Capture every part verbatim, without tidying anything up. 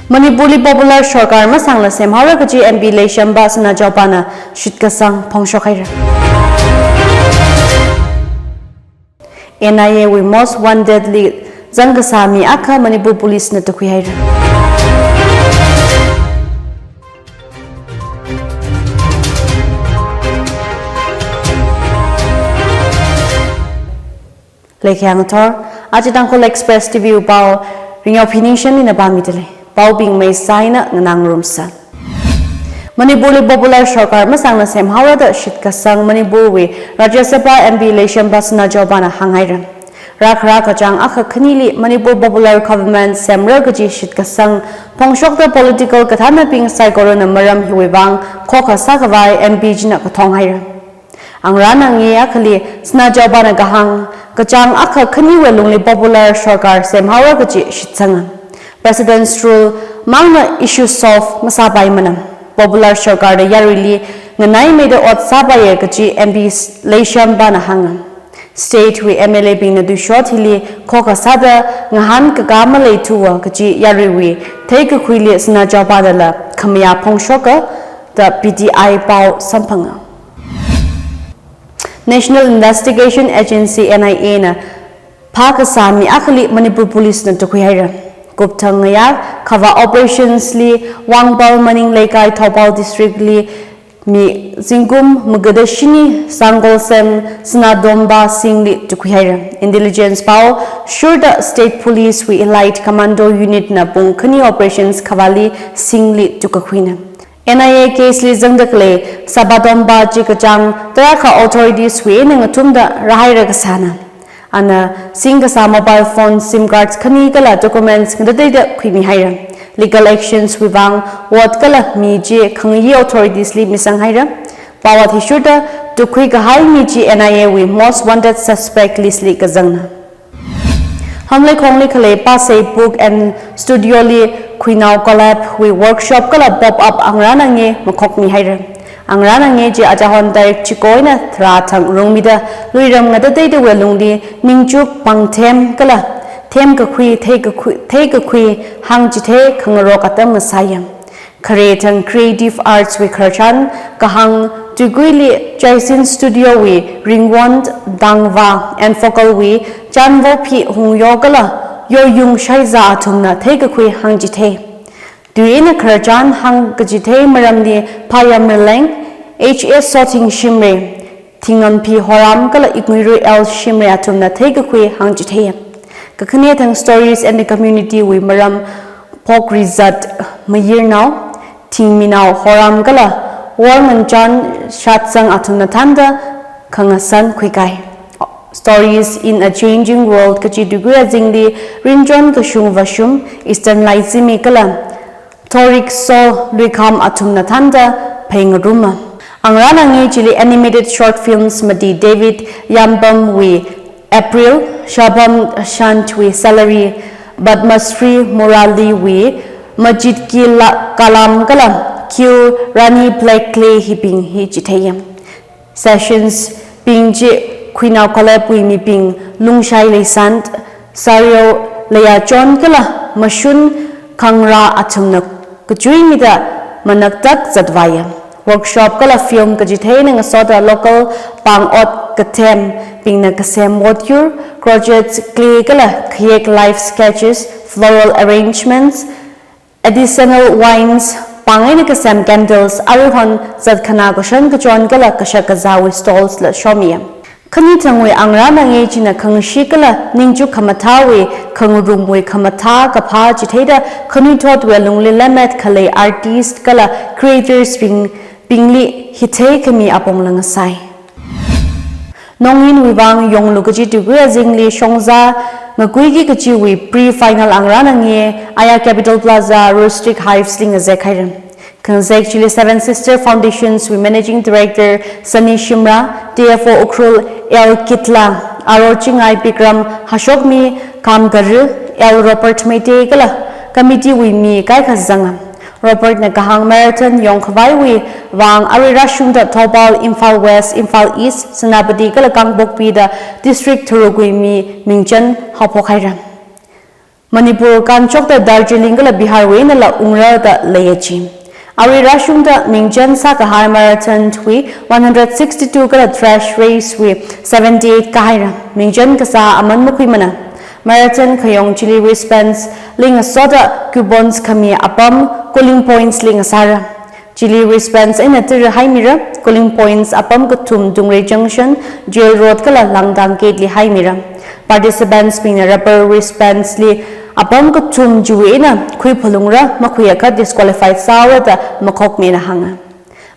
Manipurli popular sorkar masāngla semhaora kaji M P Leishemba Sinajaobana shitkasang phongshok haira. N I A wui most wanted li zangkasā mi akha Manipur Police na tukhui haira. Leikhayang thor, aja Tangkhul Express T V wui pao, Ringyao Phiningshan ina pāmida lei. Paobing maisai na nganāngarumsa. Manipurli popular sorkar masāngla semhaora da shitkasang Manipurwui Rajya Sabha M P Leishemba Sinajaobana hānghaira. Rākhara kachāng akha khanili Manipur popular government semra kaji shitkasang phongshokta political kathānabing saikorana maram hiwui vang khokha sākhavai M P china kathong haira. Angarān angayei akhali Sinajaobana kahāng, kachāng akha khaniwui lungli popular sorkar semhaora kaji shitsanga. President's rule mangna issue solve masāpaimana. Popular sorkarna yaruili nganaimeida ot sāpaiya kaji M P Leishembana hānga. State wui M L A bingna tuishot hili khokha sāda ngahānkakā maleithuwa kaji yaruiwui theikakhuili Sinajaobanala khamayā phongshoka da P T I pao samphanga. National Investigation Agency, N I A na phākasā mi akhali Manipur Police na tukhui haira. Kupthang ngayā khavā operations li Wangpal Maning Leikai, Thoubal District li mi zingkum magada shini Sangolsem Sinadomba Singh li tukhui haira. Intelligence pao shurda State Police wui Elite Commando Unit na pung khani operations khavāli Singh li tukkakhuina. N I A case li zangda khalei Sinadomba chi kachāng tarākha authorities wui eina ngathumda rāhaira kasāna. Ana sing kasā mobile phone, sim cards khani kala documents ngatateida khuimi haira. Legal actions wui vang ot kala mi chi khangayi authorities li misang haira. Pao athishurda tukkhui kahai mi chi N I A wui most wanted suspect list li kazangna. Hamleikhongli khalei Pasei Book and Studio li Khuinao Collab wui workshop kala pop up angarān angayei makhokmi haira. Angarān angayei chi achahon tarik chiko eina tharā thang rungmida luiram ngatateidawui lungli ningchuk pangthem kala themkakhui, theikakhui, theikakhui hāngchithei khangarok atam ngasāya. Khare thang Creative Arts wui khararchan kahāng tuikuili Jaisin Studio wui Ringwon Dangva, Enfocal wui Chanvophi Hungyo kala Yoyung Shaiza athumna theikakhui hāngchithei. Tui eina khararchan hāngkachithei maramli Phayam Raleng, H S Sothing Shimray, Thingamphi Horam kala Iknguirui L Shimray athumna theikakhui hāngchithei. Kakhane thang Stories and the Community wui maram Phokrizat Mayirnao, Thingminao Horam kala Wornganchan Shatsang athumna thānda khangasan khuikai. Stories in a Changing World kachi tuikui azingli Rinchon Kashung Vashum, Eastern Laizimi kala Thorikso Luikham athumna thānda pheingaruma. Angarān angayei chili animated short films mati David Yambam wui April, Shabam Shant wui Salary, Padma Shri Murali wui Majid Ki La-, Kalam kala Q Rani Blackley hibing hi chitheiya. Sessions bing chi Khuinao Collab wui mibing Lungshai Leisant, Sareo Leiachon kala Mashun Khangra athumna kachuimida manaktak zatvāya. Workshop kala film kachitheina ngasoda local pāng ot kathembingna kasem motyur, crochet, clay kala khayek life sketches, floral arrangements, artisanal wines, pāng eina kasem candles, aruihon zatkhana kashan kachon kala kashak kazāwui stalls la shomiya. Khani thangwui angarān angayei china khangashee kala ningchuk khamathāwui khangarumwui khamathā kaphā chitheida khanuithotwui lungli lemmet khalei artist kala creators bing, bingli hithei khami apong la ngasai. Nongin wui vang yonglu kachi tuikui azingli shongza ngakuiki kachiwui pre-final angarān angayei aya Capital Plaza Rustic Hives li ngazek haira. Khangazek chili Seven Sister Foundations wui Managing Director Sunny Shimra, T F O Ukhrul L Kitla, R O Chingai Bikram, Hashokmi Kamgari, L Robert Meitei kala committee wui mi kaikha zanga. Robert na kahāng marathon yongkhavaiwui vang arui rāshungda Thoubal, Imphal West, Imphal East, Senapati kala Kangpokpi da district tharukwui mi mingchan haophok haira. Manipur kanchokta Darjeeling kala Bihar wui einala ungra da leiya ji. Arui rāshungda mingchen sākahai marathon wui one hundred sixty-two kala trash race wui seventy-eight kahaira. Mingchen kasā aman makhuimana. Marathon khayong chili wristbands li ngasoda coupons khami apam cooling points li ngasāra. Chili wristbands eina tara haimira, cooling points apam kathum Dungrei Junction, Jail Road kala Langdang Gate li haimira. Participants bingna rubber wristbands li apam kathum chiwui eina khuiphalungra, makhuiakha disqualified sāra da makhokmina hānga.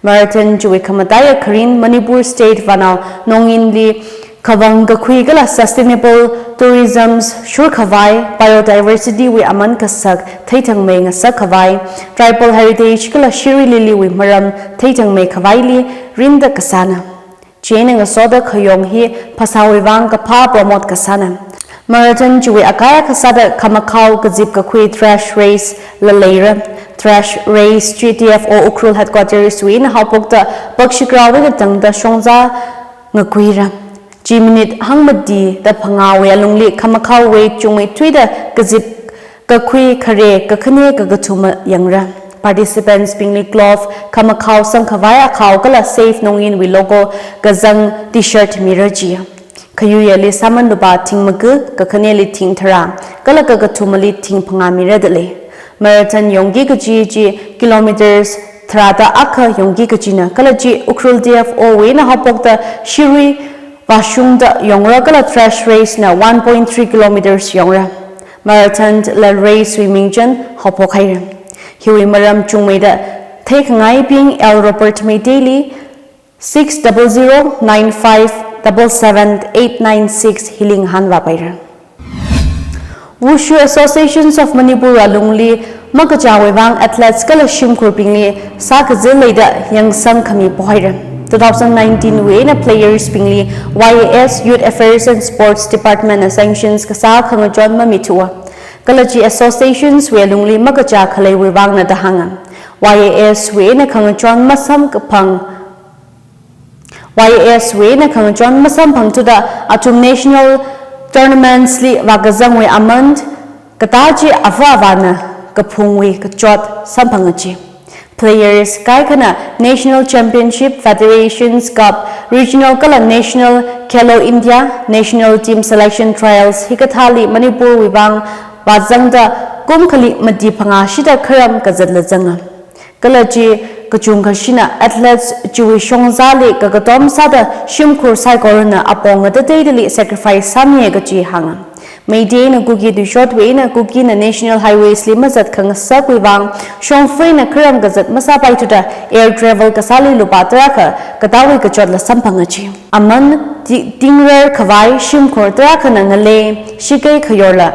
Marathon chiwui khamataiya kharin Manipur State Vanao Nongyinli khavang kakhui kala sustainable tourism shurkhavai, biodiversity wui aman kasak theithangmei ngasakkhavai, tribal heritage kala shiri liliwui maram theithangmeikhavaili rinda kasāna. Chieina ngasoda khayong hi phasāwui vang kaphā promote kasāna. Marathon chiwui akai kasāda khamakhao kazip kakhui trash race la leira. Trash race G T F O Ukhrul headquarters wui eina haophokta Pakshikrao wui katangda shongza ngakuira. Chi minute hangmati da phangāwui alungli khamakhao weight chungmeithuida kazip kakhui khare, kakhane, kakathuma yangra. Participants bingli glove, khamakhao sangkhavai akhao kala Save Nongyin wui logo kazang T-shirt mira ji. Khayuiyali sāman lupā thing maga, kakhaneli thing tharā, kala kakathumali thing phangā mira da lei. Marathon yongki kaji chi kilometers tharāda akha yongki kajina, kala chi Ukhrul D F O wui eina haophokta shiri vāshungda yongra kala trash race na one point three kilometers yongra. Marathon la race wui mingchen haophok haira. Hiwui maram chungmeida theikhangaibing L Robert Meiteili six double zero nine five double seven eight nine six hili ngahānvāpaira. Wushu Associations of Manipur alungli makachāwui vang athletes kala shimkhurbingli sākazā leida yangsang khami pohaira. Two thousand nineteen wui eina players bingli Y A S, Youth Affairs and Sports Department na sanctions kasā khangachon mamithuwa. Kala chi associations wui alungli makachā khaleiwui vangna da hānga. Y A S wui eina khangachon masamkaphang Y A S wui eina khangachon masamphangthuda athum national tournaments li vākazangwui aman katā chi avā avāna kaphungwui kachot samphanga ji. Players kaikhana National Championship, Federations Cup, Regional kala National Khelo India, National Team Selection Trials hikathāli Manipur wui vang vāzangda kum khali mati phangā shida kharam kazatla zanga. Kala chi kachungkhashina athletes chiwui shongzali kakatom sāda shimkhur saikorana apong ngatateidali sacrifice sāmiya kaji hānga. Meitei eina Kuki tuishotwui eina Kukina national highways li mazat khangasakwui vang shongfa eina kharam kazat masāpaithuda air travel kasāli lupā tarākha katāwui kachotla samphanga ji. Aman ti-, tingrar khavai shimkhur tarākhana ngalei shikei khayorla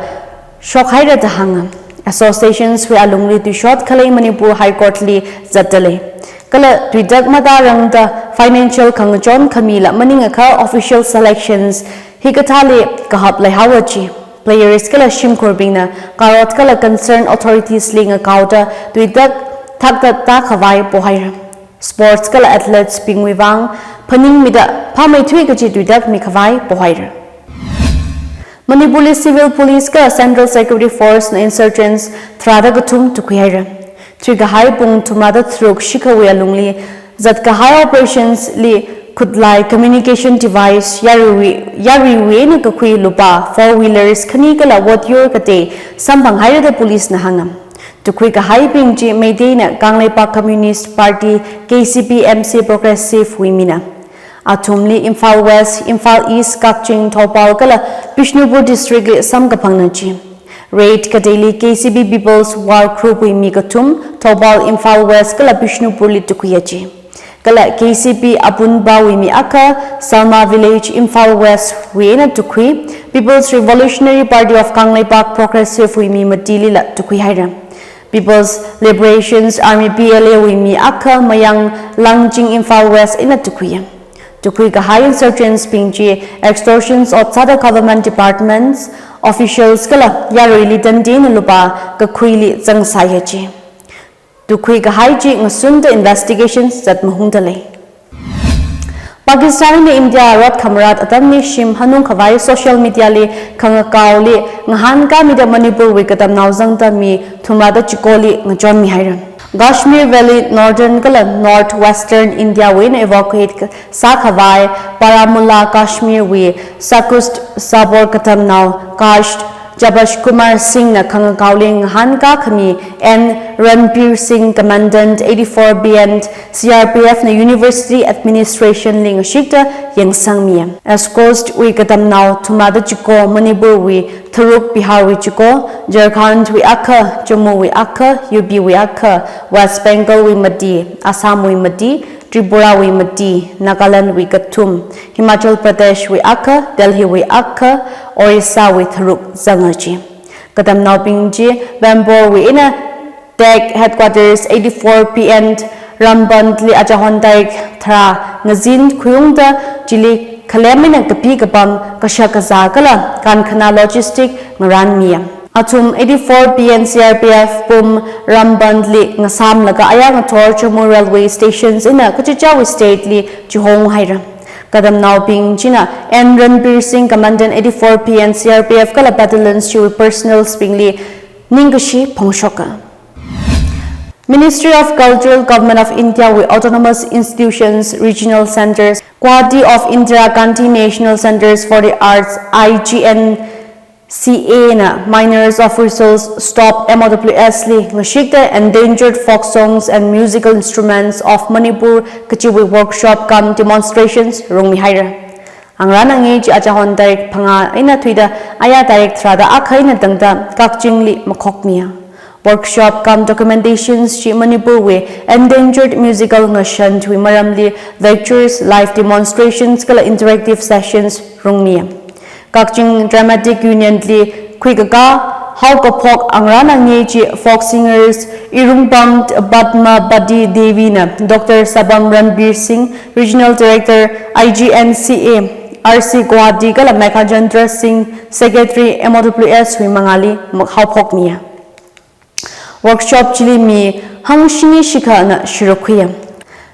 shokhaira da hānga. Associations wui alungli tuishot khalei Manipur High Court li zatda lei. Kala tuitak matarangda financial khangachon khamila maningakha official selections hikathāli kahap leihaowa ji. Players kala shimkhurbingna karot kala concerned authorities li ngakaoda tuitak thakta tākhavai pohaira. Sports kala athletes bingwui vang phaningmida phāmeithui kaji tuitak mikhavai pohaira. Manipurli Civil Police kala Central Security Force na insurgents tharāda kathum tukhuihaira. Thuikahai pung thumrāda tharuk shikhawui alungli zatkahai operations li khutlai, communication device, yaruiwui, yaruiwui eina kakhui lupā, four wheelers khani kala vote yur katei samphanghaira da police na hānga. Tukhuikahaibing chi Meiteina Kangleipak Communist Party, K C P M C Progressive wui mina. Athumli Imphal West, Imphal East, Kakching, Thoubal kala Bishnupur district li samkaphangna ji. Raid kateili K C P People's War Group wui mi kathum Thoubal, Imphal West kala Bishnupur li tukhuiya ji. Kala K C P Apunba wui mi akha Salma Village, Imphal West wui eina tukhui, People's Revolutionary Party of Kangleipak Progressive wui mi matilila tukhuihaira. People's Liberations Army, P L A wui mi akha Mayang Langjing, Imphal West eina tukhuiya. Tukhuikahai insurgents bing chi extortions ot sāda government departments, officials kala yaruili tandi eina lupā kakhuili zangsāya ji. Tukhuikahai chi ngasunda investigations zat mahungda lei. Pakistan eina India rot khamarat atamli shim hanung khavai social media li khangakaoli ngahānkāmida Manipur wui katamnao zangda mi thumrāda chikoli ngachonmi haira. Kashmir Valley, Northern kala North Western India wui eina evacuate sākhavai Baramulla Kashmir wui Sakust Sabor katamnao Kasht Jabash Kumar Singh na khangakaoli ngahānkā khami N Ranbir Singh, Commandant eighty-four B N C R P F na University Administration li ngashikta yangsangmi. Escorts wui katamnao thumrāda chiko, Manipur wui tharuk, Bihar wui chiko, Jharkhand wui akha, Jammu wui akha, U P wui akha, West Bengal wui mati, Assam wui mati, Tripura wui mati, Nagaland wui kathum, Himachal Pradesh wui akha, Delhi wui akha, Orissa wui tharuk zanga chi. Katamnaobing chi Vempur wui eina TAC Headquarters eighty-four P N Ramband li achahon tarik tharā ngazin khuiungda chili khalem eina kapi kapam, kashak kazā kala kankhana logistic ngarānmi. Athum eighty-four P N C R P F pum Ramband li ngasāmlaga aya ngathor Jammu Railway Stations eina kachichāwui state li chihong haira. Katamnaobing china N Ranbir Singh, Commandant eighty-four P N C R P F kala battalions chiwui personnels bingli ningkashi phongshoka. Ministry of Culture, Government of India wui Autonomous Institutions, Regional Centres, Guwahati of Indira Gandhi National Centres for the Arts, I G N C A na Miners of Resource Stock, M O W S li ngashikta Endangered Folk Songs and Musical Instruments of Manipur kachiwui workshop cum demonstrations rungmi haira. Angarān angei chi achahon tarik phangā eina thuida aya tarik tharāda akha eina tangda Kakchingli makhokmiya. Workshop cum documentations chi Manipur wui endangered musical ngashan chiwui maramli lectures, live demonstrations kala interactive sessions rungmiya. Kakching Dramatic Union li khuikakā haokaphok angarān angei chi folk singers Irungpam Padmavati Devi na Doctor Sabam Ranbir Singh, Regional Director I G N C A R C Guwahati kala Meghachandra Singh, Secretary M O W S wui mangāli mak-, haophokmiya. Workshop chili mi hangshini shikhana shuruk khuiya.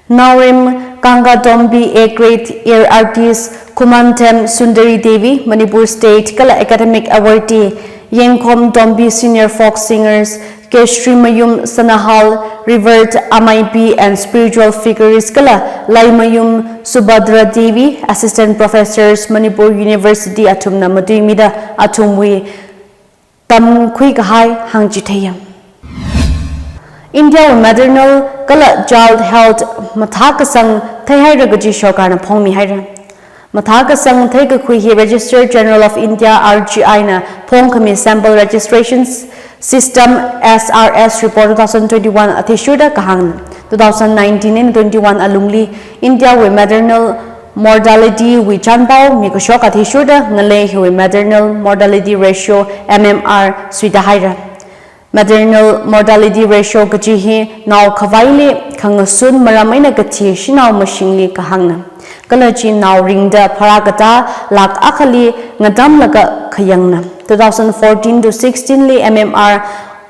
Naorim Ganga Tombi, a great air artist, Khumanthem Sundari Devi, Manipur State kala Academic Awardee, Yengkhom Tombi, senior folk singers, Keshrimayum Sanahal, revered Amaipi and spiritual figures kala Laimayum Subhadra Devi, assistant professors, Manipur University athumna matuimida athumwui tamkhui kahai hāngchitheiya. India wui maternal kala child health mathākasang theihaira kaji sorkarna phongmi haira. Mathākasang theikakhui hi Registrar General of India, R G I na phongkhami Sample Registration System, S R S report two thousand twenty-one athishurda kahāngna. Two thousand nineteen eina twenty-one alungli India wui maternal mortality wui chanpao mikashok athishurda ngalei hiwui maternal mortality ratio, M M R, suitāhaira. Maternal mortality ratio kaji hi nao khavaili khangasun maram eina kathi shanao mashingli kahāngna. Kala chi nao ringda pharākatā lakh akhali ngatamlaga khayangna. Two thousand fourteen to sixteen li M M R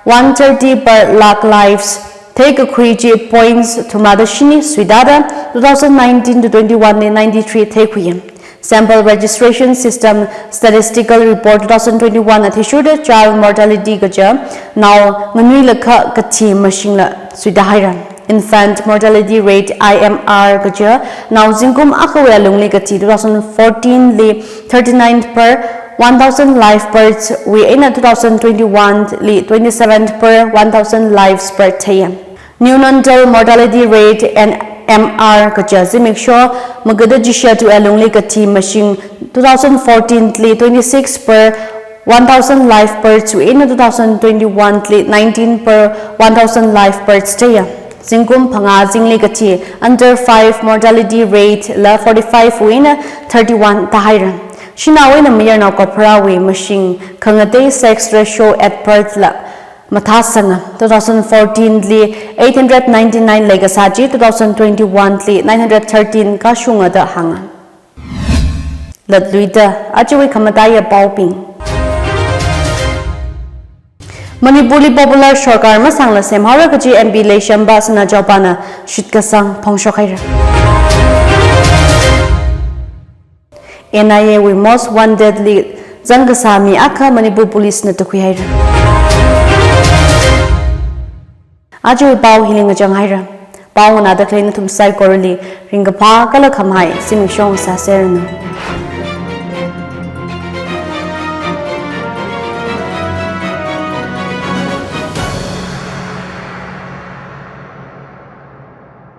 one thirty per lakh lives theikakhui chi points thumrāda shini suitāda, two thousand nineteen to twenty-one li ninety-three theikhuiya. Sample Registration System Statistical Report two thousand twenty-one athishurda child mortality kaja nao nganuilakha kathi mashingla suitāhaira. Infant mortality rate, I M R, kaja nao zingkum akhawui alungli kathi two thousand fourteen li thirty-nine per one thousand live births wui eina two thousand twenty-one li twenty-seven per one thousand lives birth theiya. Neonatal mortality rate, N M R, kaja zimiksho magada chishatwui alungli kathi mashing two thousand fourteen li twenty-six per one thousand live births wui eina two thousand twenty-one li nineteen per one thousand live births theiya. Zingkum phangā zingli kathi under five mortality rate la forty-five wui eina thirty-one tāhaira. Shanao eina mayarnao kapharāwui mashing khangatei sex ratio at birth la mathāsanga. Two thousand fourteen li eight hundred ninety-nine leikasā chi two thousand twenty-one li nine hundred thirteen kashunga da hānga. Latluida ajawui khamataiya paobing. Manipurli popular sorkar masāngla semhaora kaji M P Leishemba Sanajaobana shitkasang phongshok haira. N I A wui most wanted li zangkasā mi akha Manipur Police na takhuihaira. Ajawui pao hili ngachang haira. Pao nganāda khalei nathum saikorali ringkaphā kala khamahai zimiksho sāseranu.